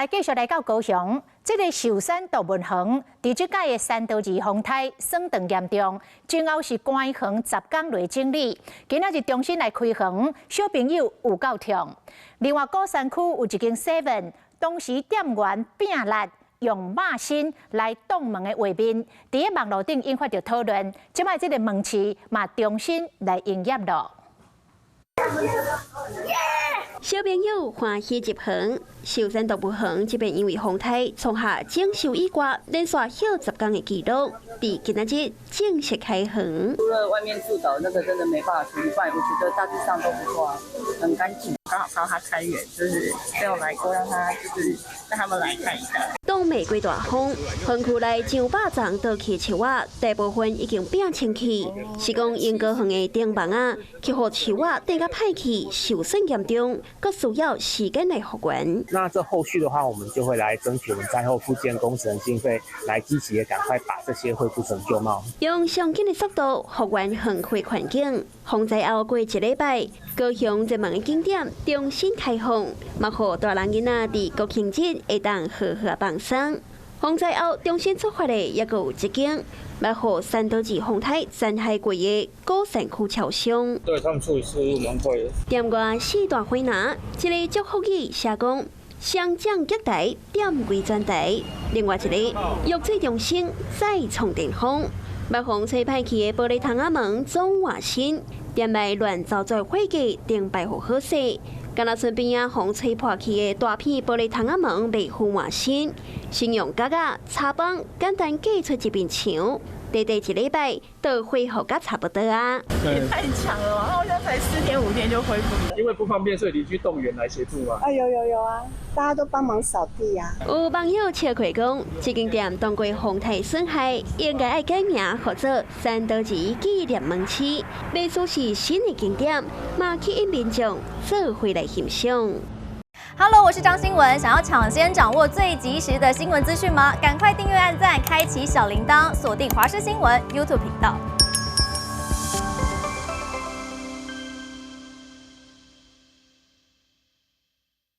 來繼續來到高雄，這个壽山動物園，佇這擺的山道二風颱損斷嚴重，最後是關園10工來整理，今仔日重新來開園，小朋友有夠痛。另外，鼓山區有一間 Seven，當時店員拚力用肉身來擋門的畫面，佇咧網路頂引發著討論。這擺這个門市嘛重新來營業囉。小朋友歡喜入園，壽山動物園這邊因為風颱創下整修以外，連續歇10工的紀錄，佇今仔日正式開園。除了外面樹倒那個真的沒辦法處理，不然我覺得大致上都不錯啊，很乾淨。剛好看到它開園，就是沒有來過，讓他就是讓他們來看一下。擋袂過大風，園區內上百叢倒去樹仔，大部分已經變清去。是講鶯歌園的頂網仔，去予樹仔釘甲歹去，受損嚴重，閣需要時間來復原。那這後續的話，我們就會來爭取我們災後復建工程經費，來積極的趕快把這些恢復成舊貌。用上緊的速度復原園區環境。風災後過一禮拜，高雄熱門的景點重新開放，嘛予大人囡仔佇國慶日會當好好放鬆。風災後重新出發的，猶閣有一間，來予山道二風颱殘害過的鼓山區超商。對他們處理速度蠻快的。店外四大火拿，一个祝福語寫講雙槳擊台店歸全台，另外一个玉水中心再創巔峰，欲予吹歹去的玻璃窗仔門總換新，店內亂糟糟貨架頂擺予好勢。敢若村邊仔予吹破去的大片玻璃窗仔門袂赴換新，先用膠仔插枋簡單隔出一面牆，短短一禮拜就恢復甲差不多啊！也太強了吧！好像才4天5天就恢復。因為不方便，所以鄰居動員來協助嘛。啊，有有有啊，大家都幫忙掃地啊。有網友笑開講，這間店當過風颱損害，應該愛改名，號做山道二紀念門市，袂輸是新的景點，嘛吸引民眾做伙來欣賞。 Hello，我是張新文。想要搶先掌握最及時的新聞資訊嗎？趕快訂閱、按讚、開啟小鈴鐺，鎖定華視新聞 YouTube 頻道。